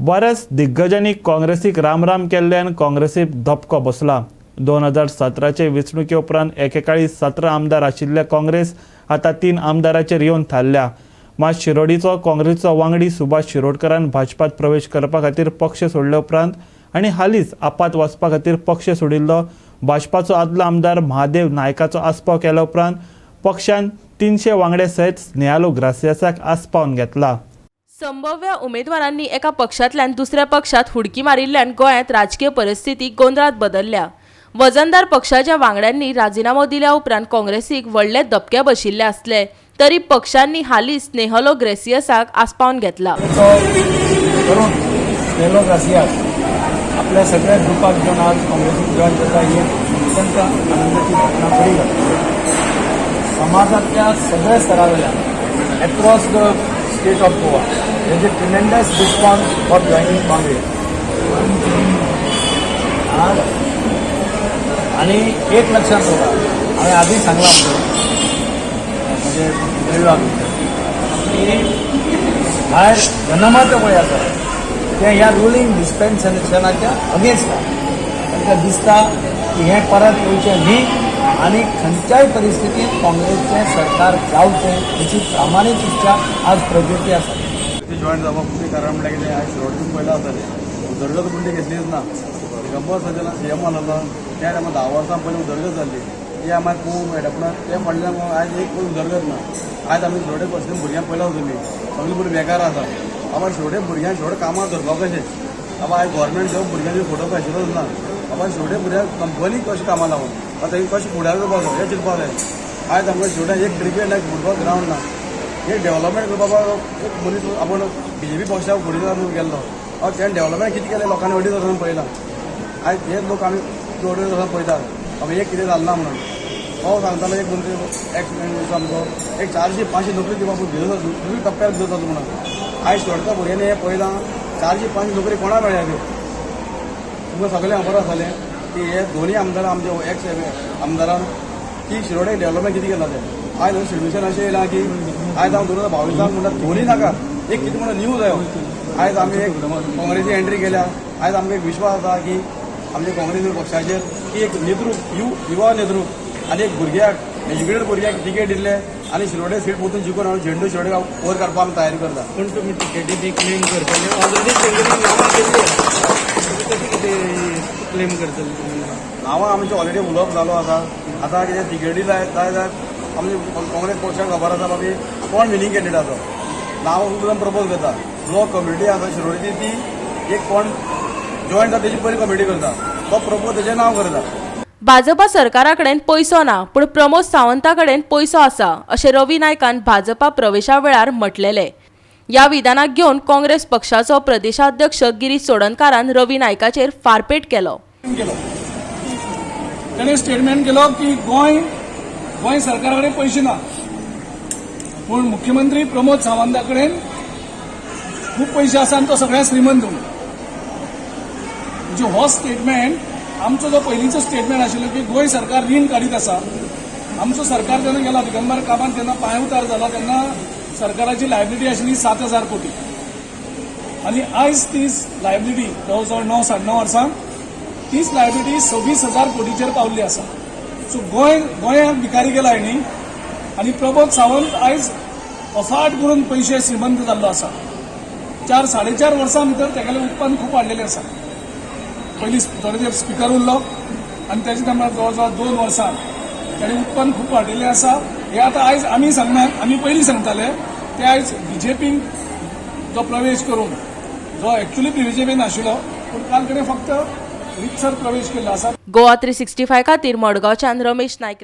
बऱ्याच दिग्गजांनी काँग्रेसीक रामराम केल्ल्यान काँग्रेसीक धपको बसला. 2017चे वेंचणुके उपरांत एकेकाळी 17 आमदार आशिल्ल्या काँग्रेस आतां 3 आमदाराचेर येवन थारल्या. मात शिरोडीचो काँग्रेसीचो वांगडी सुभाष शिरोडकरान भाजपात प्रवेश करपा खातीर पक्ष सोडले उपरांत आनी हालींच आपात वचपा खातीर पक्ष सोडिल्लो भाजपाचो आदलो आमदार महादेव नायकाचो आस्पाव केल्या उपरांत पक्षान 300 वांगड्या सयत स्नेहालो ग्रासियासाक आस्पावन घेतला. संभाव्य उमेदवारांनी एका पक्षांतल्यान दुसऱ्या पक्षांत हुडकी मारिल्ल्यान गोंयांत राजकीय परिस्थिती गोंदळात बदलल्या. वजनदार पक्षाच्या वांगड्यांनी राजिनामो दिल्या उपरांत काँग्रेसीक व्हडले धपके बशिल्ले आसले तरी पक्षांनी हालींच स्नेहलो ग्रेसियसाक आस्पावन घेतला. तो करून स्नेलो ग्रासियास आपल्या सगळ्या ग्रुपाक घेवन आज काँग्रेसीक जॉयन करता, ही एक अत्यंत आनंदाची घटना बरी घडटा. समाजांतल्या सगळ्या स्तरावयल्यान across the state of Goa there is a tremendous response for joining Congress. आज आणि एक लक्षात दवरा, हांवें आदी सांगलां म्हणजे इंटरव्यूआक की भायर जनमत पळय आसा तें ह्या रुलींग डिस्पेन्सेशनाच्या अगेन्स्ट आसा. तांकां दिसता की हें परत येवचें न्ही आनी खंयच्याय परिस्थितींत काँग्रेसचें सरकार जावचें, हेची प्रामाणीक इच्छा आज प्रजेची आसा. ते जॉईन जावपाक मुख्य कारण म्हणल्यार कितें, आयज शिरोडसून पयला जातालें, उदरगत म्हणटी घेतलीच ना. दिगंबर सज्जन सीएम आसलो त्या टायमार 10 वर्सां पयलीं उदरगत जाल्ली ती आमकां पळोवंक मेळटा, पूण ते फाटल्यान आयज एक पण उदरगत ना. आयज आमी शिरोडे बसले, भुरग्यांक पयला तुमी सगळीं भुरगीं बेकार आसा. बाबा, शिरोडे भुरग्यांक शेवट कामां धरपाक कशें? बाबा, आयज गोवोरमेंट जॉब भुरग्यांचे फोटो खायचेच ना. बाबा, शिरोडे भुरग्यांक कंपनी कशें कामां लावन आतां तेंकां कशें फुडार करपाचो हें चिंतपाक जाय. आयज आमकां शिरोडे एक क्रिकेट ना, एक फुटबॉल ग्रावंड ना. एक डेव्हलपमेंट करपाक एक मनीस आपूण बीजेपी पक्षाक फुडें जावन गेल्लो, हांव तेणें डेव्हलपमेंट कितें केलें लोकांनी 2.5 वर्सां पळयलां. आयज हेच लोक आमी 2.5 वर्सां पळयतात, आमी एक कितें जालें ना म्हणून. तो सांगतालो एक मंत्री, एक्स मिनिस्टर आमचो, एक 400 500 नोकरी दिवपाक भिजत आसूं, तुमी टप्प्यार भिजत आसूं म्हणून. आयज शेवटच्या भुरग्यांनी हें पळयलां, 400 500 नोकरी कोणा मेळ्ळ्या त्यो? तुमकां सगळें खबर आसतलें की हे दोनूय आमदार आमचे एक्स आमदारान की शिरोडे डेव्हलपमेंट कितें केलां तें. आयज सिच्युएशन अशें येयलां की आयज हांव 2022 म्हणटा दोनूय नाका, एक कितें म्हणून न्यू जायो. आयज आमी एक काँग्रेसी एंट्री केल्या. आयज आमकां एक विश्वास आसा की आमच्या काँग्रेस पक्षाचेर की एक नेतृत्व युवा नेतृत्व आनी एक भुरग्याक, एज्युकेटेड भुरग्याक तिकेट दिल्ले आनी शिरोडे सीट परतून जिखून हांव झेंडो शिरोडे वयर काडपाक आमी तयारी करता. पण तुम्ही तिकेटी ती क्लेम करतले, ऑलरेडी तेंगेली नांवां केल्ली आसा. तुमी कशी कितें क्लेम करतले तुमी? नांवां आमचें ऑलरेडी उलोवप जालो आसा. आतां कितें तिकेटी जाय जाय जाय, आमचे काँग्रेस पक्षाक खबर आसा बाबी कोण विनींग कॅन्डिडेट आसा. नांव सुद्दां प्रपोज करता. जो कमिटी आसा शिरोडची, ती एक कोण जॉयन जाता तेजी पयली कमिटी करता, तो प्रपोज तेजें नांव करता. भाजपा सरकारा कडेन पयसो ना, पूण प्रमोद सावंता कडेन पयसो आसा, अशें रवी नायकान भाजपा प्रवेशा वेळार म्हटलेलें. ह्या विधानाक घेवन काँग्रेस पक्षाचो प्रदेशाध्यक्ष गिरीश चोडणकारान रवी नायकाचेर फारपेट केलो. केलो, ताणें स्टेटमेंट केलो की गोंय गोंय सरकारा कडेन पयशे ना, पूण मुख्यमंत्री प्रमोद सावंता कडेन खूब पयशे आसा आनी तो सगळ्यांत श्रीमंत म्हणून. म्हणजे हो स्टेटमेंट आमचो जो पयलींचो स्टेटमेंट आशिल्लो की गोंय सरकार रीण काडीत आसा. आमचो सरकार जेन्ना गेला, दिगंबर कामत जेन्ना पांयउतार जाला, तेन्ना सरकाराची लायबिलिटी आशिल्ली 7,000 कोटी आनी आयज तीच लायबिलिटी जवळ जवळ 9 साडे 9 वर्सां तीच लायबिलिटी 26,000 कोटीचेर पावल्ली आसा. सो गोंय गोंयाक भिकारी केला हेणी आनी प्रमोद सावंत आयज अफाट करून पयशे श्रीमंत जाल्लो आसा. 4 साडे 4 वर्सां भितर तेगेलें उत्पन्न खूब वाडलेलें आसा. पयलीं थोडे तेंप स्पिकर उरलो आनी तेजे तेन्ना जवळ जवळ 2 वर्सां ताणें उत्पन्न खूब वाडिल्लें आसा. हें आतां आयज आमी सांगनात, आमी पयलीं सांगताले ते. आयज बीजेपीन जो प्रवेश करून, जो एक्चुअली बीजेपीन आशिल्लो, पूण काल कडेन फक्त रितसर प्रवेश केल्लो आसा. गोवा 365 खातीर मडगांवच्यान रमेश नायक.